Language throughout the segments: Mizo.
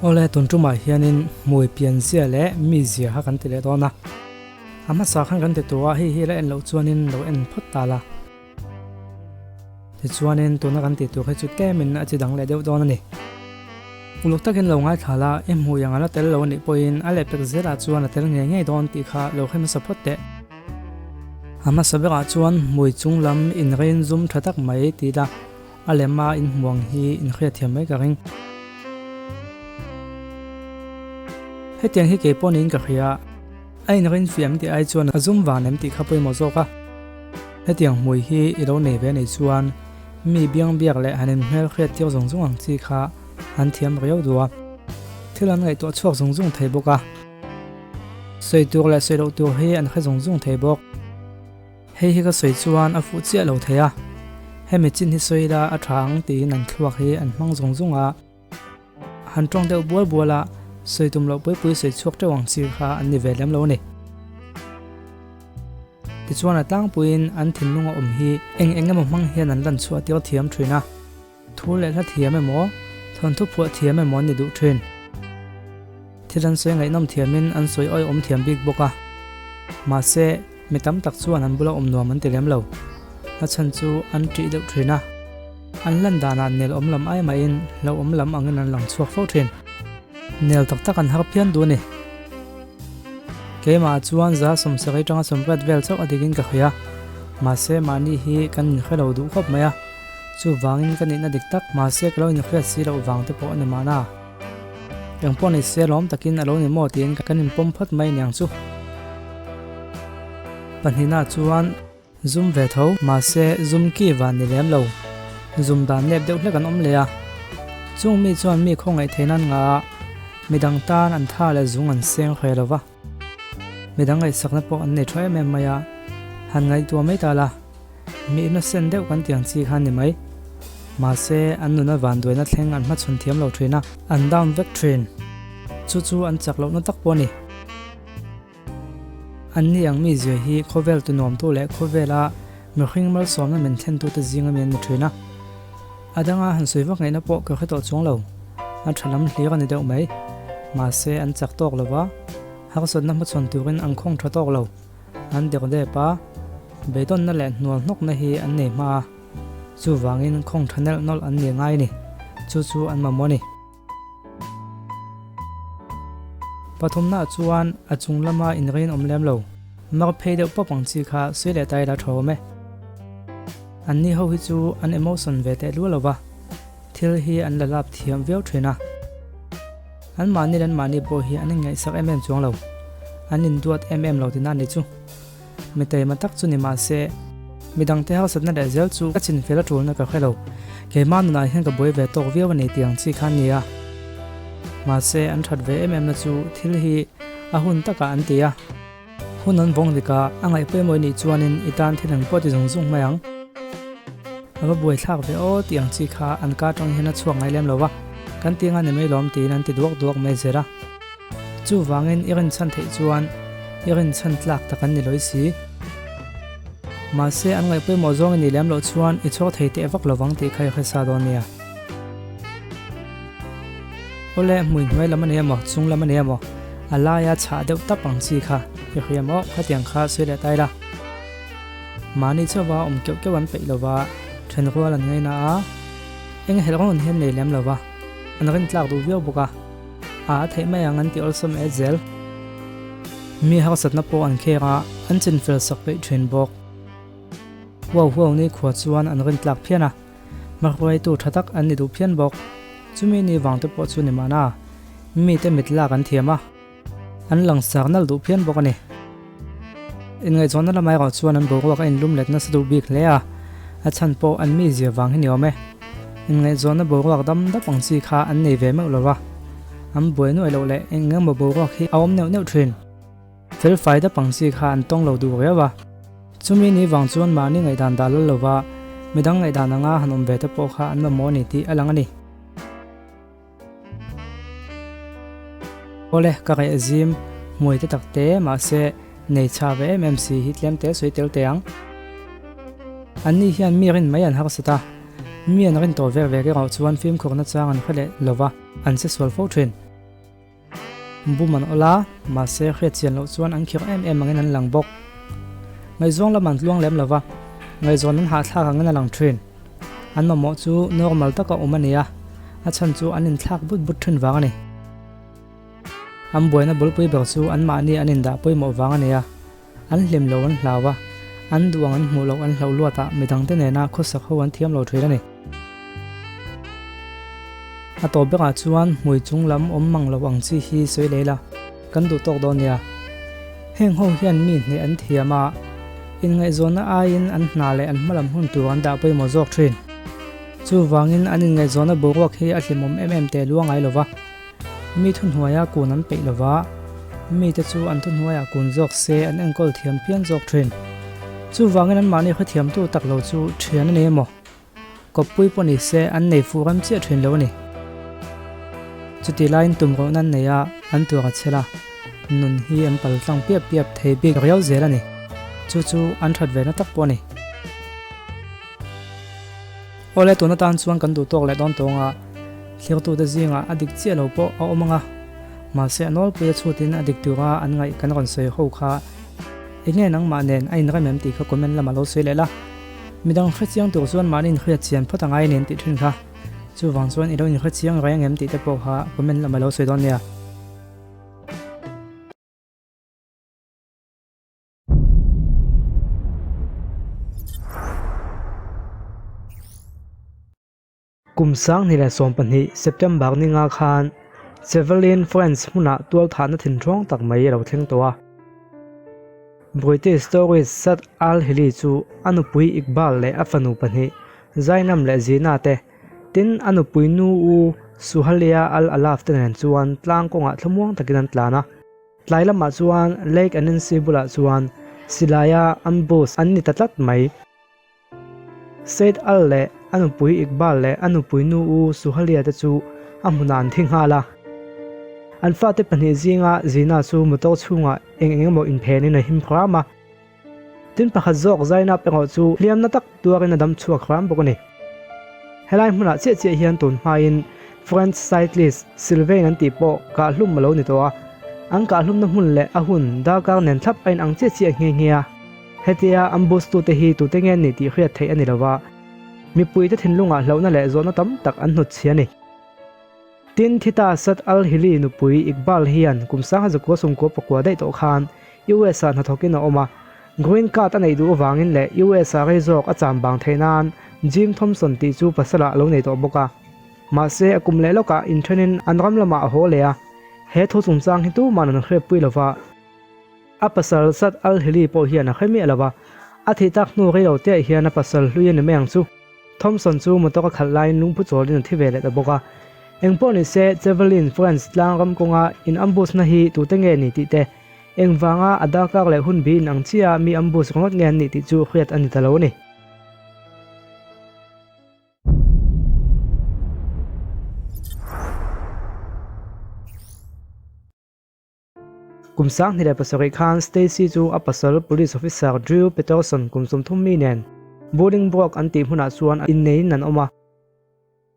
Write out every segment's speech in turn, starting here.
Awle tun tumah hianin hmui pianzia leh mizia kha kan ti leh dawn a. A hmasa khan kan ti tur a, hei hi la en loh chuanin lo en phawt ta la. Tichuanin tuna kan tih tur hi chu tlemin a chi dang leh deuh dawn a ni. Uluk takin lo ngaithla la, i hmui ang a la tel lo a nih pawhin a lehpek zelah chuan a tel ngei ngei dawn tih kha lo hre hmasa phawt teh. A hmasa berah chuan hmui chung lam inrein zum tha tak mai ti la, a lema inhmuang hi inhriatthiam mai ka ring. Hetiang hi kei pawh niin ka hria. A inrin fiam tih ai chuan a zum van em tih kha pawimawh zawk a. Hetiang hmui hi i lo nei ve nei chuan mi biang biak leh han inhmel hriat tir zung zung ang chi kha an thiam riau duh a. Thil an ngaihtuah chhuak zung zung thei bawk a. Sawi tur leh sawi loh tur hi an hre zung zung thei bawk. Hei hi ka sawi chuan a fuh chiah lo thei a. Hemi chin hi sawi ila a tha ang tiin an thluak hi an hmang zung zung a. Han tawng deuh bual bual a, sawi tum loh pui pui sawi chhuak teuh ang chi kha an ni ve lem lo a ni. Tichuan a tlangpuiin an thinlung a awm hi eng eng emaw hmang hian an lan chhuah tir thiam thin a, thu leh hla thiam emaw, thawnthu phuah thiam emaw an ni duh thin. Thil an sawi ngaihnawm thiamin an sawi awihawm thiam bik bawk a, mahse mi tam tak chuan an bula awm nuam an ti lem lo. A chhan chu an ṭih deuh thin a, an lan danah nel awm lam ai mahin hlauhawm lam angin an lang chhuak fo thin. Nel tak tak an har phian duh a ni. Keimah chuan za sawmsarih atanga sawmriat vel chauh a dikin ka hria. Mahse mahni hi kan inhre lo duh khawp mai a, chuvangin ka nihna dik tak mahse ka lo inhriat si loh vang te pawh a ni mahna. Eng pawh ni se lawm takin a lo ni maw tiin kan inpawm phawt mai aniang chu. Pahnihna chuan zum ve tho mahse zum ki van ni lem lo, zum dan nep deuh hlek an awm leh a. Chung mi chuan mi khawngaih theih nan nga a, midang tan an tha leh zung an seng hre lo va. Midang ngaihsakna pawh an nei tha em em mai a, han ngaihtuah mai ta la. Mi innocent deuh kan tiang chi kha ni mai. Mahse, an nuna vanduaina thleng an hmachhawn thiam lo thin a, an down vek thin. Chu chu an chak lohna tak pawh a ni. Anni ang mi zia hi khawvel tunuamtu leh khawvela mihring malsawmna min thlentute zinga mi an ni thin a. A danga han sawi vak ngaihna pawh ka hre tawh chuang lo. A tha lam hlir a ni deuh mai. Mahse, an chak tawk lo va, harsatna hmachhawn turin an khawng tha tawk lo. An dek dep a, beidawnna leh hnual hnawkna hi an nei hma a, chuvangin khawng tha nelh nawlh an ni ngai a ni, chu chu an mamawh a ni. Pathumnaah chuan a chung lama inrin awm lem lo, mar phei deuh pawp ang chi kha sawi leh tai la tha awm e. Anni ho hi chu an emotion ve teh luah lo va, thil hi an la lap thiam viau thin a. An mahni leh an mahni pawh hi an inngaihsak em em chuang lo. An induat em em lo tina ni chu. Mi taima tak chu ni mah se, midangte harsatna leh zel chu ka chinfel a tulna ka hre lo. Keimah nunah hian ka buai ve tawk viau a ni tih ang chi kha a ni a. Mahse, an that ve em emna chu thil hi a hun takah an ti a. Hun an vawng dik a, a ngaih pawimawh i nih chuanin i tan thil ang pawh ti zung zung mai ang. A va buaithlak ve aw tih ang chi kha an ka atang hian a chhuak ngai lem lo va, kan ti anga ni mai lawm tiin an ti duak duak mai zel a. Chuvangin i rinchhan theih chuan i rinchhan tlak tak an ni lawih si. Mahse an ngaih pawimawh zawng i nih lem loh chuan i chhuak thei teh vak lovang tih kha i hre sa dawn nia. Awle, hmui hnuai lam a ni emaw, chung lam a ni emaw, a laia chhah deuh tap ang chi kha i hria maw? Khatiang kha sawi leh ta ila. Mahni chauha awm keuh keuh an peih lova, then rual an ngaina a, eng helh rawn hian nei lem lova, an rintlak duh viau bawk a, a a theih mai ang an ti awlsam et zel. Mi harsatna pawh an khek a, an chinfel sak peih thin bawk. Huau huau ni khua chuan an rintlak phian a. Hmahruaitu tha tak an ni duh phian bawk. Chumi ni vang te pawh chu ni mahna, mite mit lak an thiam a, an langsar nalh duh phian bawk a ni. Inngaihzawnna lamah erawh chuan an boruak a inlum let nasa duh bik hle a, a chhan pawh an mizia vang hi ni awm e. Inngaihzawnna boruak dam dap ang chi kha an nei ve meuh lo va, an buai nuai loh leh eng eng emaw boruak hi a awm neuh neuh thin. Felfai dap ang chi kha an tawng lo duh riau a. Chumi ni vang chuan mahni ngaihdan dah lal lova midang ngaihdan anga han awm ve te pawh kha an mamawh a ni tih a lang a ni. Awle, ka reh zim hmui te tak te mahse nei chha ve em em si hi tlem te sawi tel teh ang. Anni hian mi rin mai an harsat a, mi an rin tawh vek vek erawh chuan fimkhurna chang an hre leh lova an che sual fo thin. Bum an awl a, mahse hriat chian loh chuan an khirh em em angin an lang bawk. Ngaihzawng lam an tluang lem lo va, ngaihzawn an hahthlak angin a lang thin. An mamawh chu normal taka awm a ni a, a chhan chu an inthlak but but thin vang a ni. An buaina bulpui ber chu anmahni an indah pawimawh vang a ni a, an hlim lo an hlau a, an duh ang an hmuh loh an hlauh luatah midangte nena khawsak ho an thiam lo thin a ni. A tawp berah chuan hmui chung lam awm mang lo ang chi hi sawi leh ila kan duh tawk dawn nia. Heng ho hian mi hneh an thiam a, inngaihzawnna aiin an hna leh an hmalam hun tur an dah pawimawh zawk thin. Chuvangin an inngaihzawnna boruak hi a hlimawm em em teh luang ngai lo va. Mi thuhnuaia kun an peih lova, mite chu an thuhnuaiah kun zawk se an enkawl thiam phian zawk thin. Chuvangin anmahni hrethiamtu tak lo chu thian a ni emaw, kawppui pawh ni se an nei fuh rem chiah thin lo a ni. Chutih laiin tum rawhna an nei a, an tuar a chhel a, nun hi an pal tlang piap piap thei bik riau zel a ni. Chu chu an that ve na tak pawh a ni. Awle tun atan chuan kan duh tawk leh dawn tawng a, thlirtute zingah a dik chiah lo pawh a awm ang a, mahse a nawlpui a chhutin a dik tura an ngaih kan rawn sawi ho kha eng nge nangmah nen a inrem em tih kha comment lamah lo sawi leh la. Midang hrechiang tur chuan mahni inhriat chian phawt a ngai nen tih thin kha. Chuvang chuan i lo inhrechiang reng em tih te pawh kha comment lamah lo sawi dawn nia. Kum 2012 September ni nga khan Chevelin France hmunah tualthahna thinhrawng tak mai a lo thleng tawh a. British tourist Saad Al-Hili chu a nupui Iqbal leh a fanu pahnih Zainam leh Zina te, tin a nupui nu u Suhalia Al-Alaf te nen chuan tlang kawngah thlamuang takin an tlan a. Tlai lamah chuan Lake Anansi bulah chuan silaia ambush an ni ta tlat mai. Said Al leh a nupui Iqbal leh a nupui nu u Suhalia te chu a hmunah an thi nghal a. An fate pahnih zinga Zina chu motor chhungah eng eng emaw inphenin a him hram a. Tin pakhat zawk Zainab erawh chu hliamna tak tuarin a dam chhuak hram bawk a ni. Helai hmunah chiah chiah hian tun hmain French cyclist Sylvain an tih pawh kahhlum a lo ni tawh a, an kahhlumna hmun leh a hun darkar nen thlap a inang chiah chiah nghe nghe a. Hetia ambush tute hi tute nge an nih tih hriat theih a ni lova, mipuite thinlungah hlauhna leh zawhna tam tak an hnutchhi a ni. Tin, Thita Sat Al-Hili nupui Iqbal hian kum 1994 daih tawh khan US-ah hnathawkin a awm a, green card a neih duh avangin leh US-ah rei zawk a cham bang theih nan Jim Thompson tih chu pasalah a lo nei tawh bawk a. Mahse, a kum leh lawkah inthenin an ram lamah a haw leh a, he thu chungchang hi tuman an hriatpui lo va. A pasal Sat Al-Hili pawh hian a hre miah lo va, a thih tak hnu rei lo teah hian a pasal hlui a ni mai ang chu. Thompson chu motor a khalh laiin lungphu chawlin a thi ve leh ta bawk a. Engpawh ni se, Chevelin France tlang ram kawnga in ambush na hi tute nge ni tih te, engvanga a darkar leh hun bi in ang chiah mi ambush ringawt nge an nih tih chu hriat a ni ta lo a ni. Kum 2007 khan Stacey chu a pasal Police Officer Drew Peterson kum 30 mi nen Bolingbroke an tih hmunah chuan inneiin an awm a.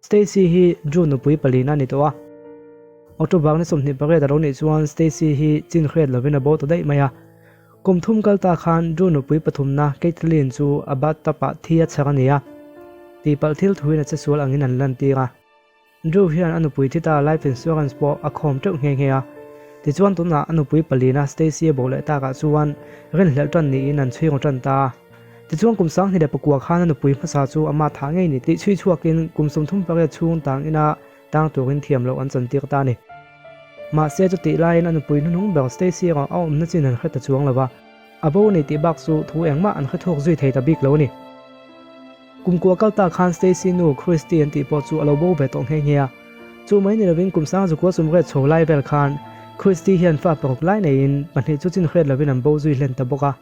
Stacey hi Drew nupui palina a ni tawh a. October ni 28 a lo nih chuan Stacey hi chin hriat lovin a bo ta daih mai a. Kum thum kal ta khan Drew nupui pathumna Kaitlyn chu a bathtub-ah thi a chhar a ni a. Tihpalh thil thuin a che sual angin an lantir a. Drew hian a nupui thi ta life insurance pawh a khawm teuh nghe nghe a. Tichuan tunah a nupui palina Stacy a bo leh takah chuan rinhlelh tan niin an chhui ngaw tan ta a. Tichuan kum 2009 khan a nupui hmasa chu ama thah ngei ni tih chhui chhuakin kum 38 chhung tang ina tang turin thiam loh an chantir ta a ni. Mahse chutih laiin a nupui hnuhnung ber Stacy erawh a awmna chin an hre ta chuang lo va, a bo a ni tih bak chu thu engmah an hre thawk zui thei ta bik lo a ni. Kum kua kal ta khan Stacy nu Christy an tih pawh chu a lo bo ve tawh nghe nghe a. Chu mai ni lovin kum 19 sumriat chho lai vel khan Christy hian fa paruk lai neiin pahnih chu chin hriat lovin an bo zui hlen ta bawk a.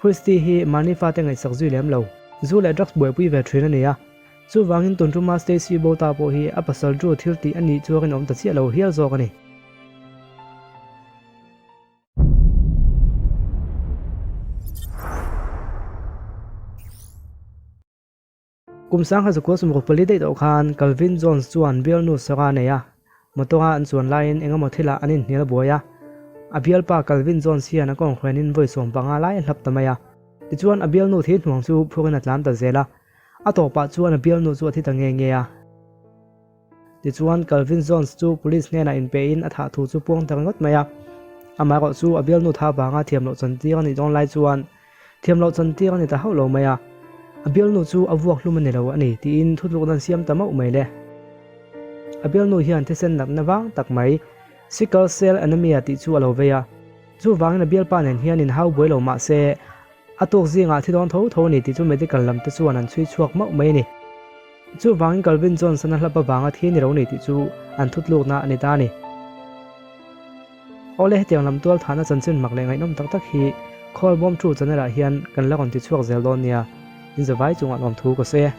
Christy hi mahni fate ngaihsak zui lem lo, zu leh drugs buaipui ve thin a ni a. Chuvangin tun tuma Stacy bo ta pawh hi a pasal Drew thil tih a nih chu a rinawm ta chiah lo hial zawk a ni. Kum 1964 daih tawh khan Calvin Jones chuan bialnu Sarah a nei a. Motor-a an chuan laiin eng emaw thilah an inhnial buai a, a bialpa Calvin Jones hian a kawng hruaiin vawi 15 lai a hlap ta mai a. Tichuan a bialnu thi hnuang chu phukin a tlan ta zel a, a tawpah chuan a bialnu chu a thi ta nge nge a. Tichuan Calvin Jones chu police hnenah inpehin a thah thu chu puang ta ringawt mai a. Amaherawh chu a bialnu tha vanga thiam loh chantir a nih dawn lai chuan thiam loh chantir a ni ta hauh lo mai a, a bialnu chu a vuak hlum a ni lo a ni tiin thutlukna an siam ta mauh mai le. A bialnu hian thisen natna vang tak mai sickle cell anemia tih chu a lo vei a. Chuvangin a bialpa nen hian inhau buai lo mah se, a tuk zingah thi dawn tho tho a ni tih chu medical lam te chuan an chhui chhuak mauh mai a ni. Chuvangin Calvin Johnson-a hlap avanga thi ni lo ni tih chu an thutlukna a ni ta a ni. Awle hetiang lam tual thahna chanchin mak leh ngaihnawm tak tak hi Khawlbawm True channel ah hian kan la rawn ti chhuak zel dawn nia, inzavai chungah lawmthu ka sawi e.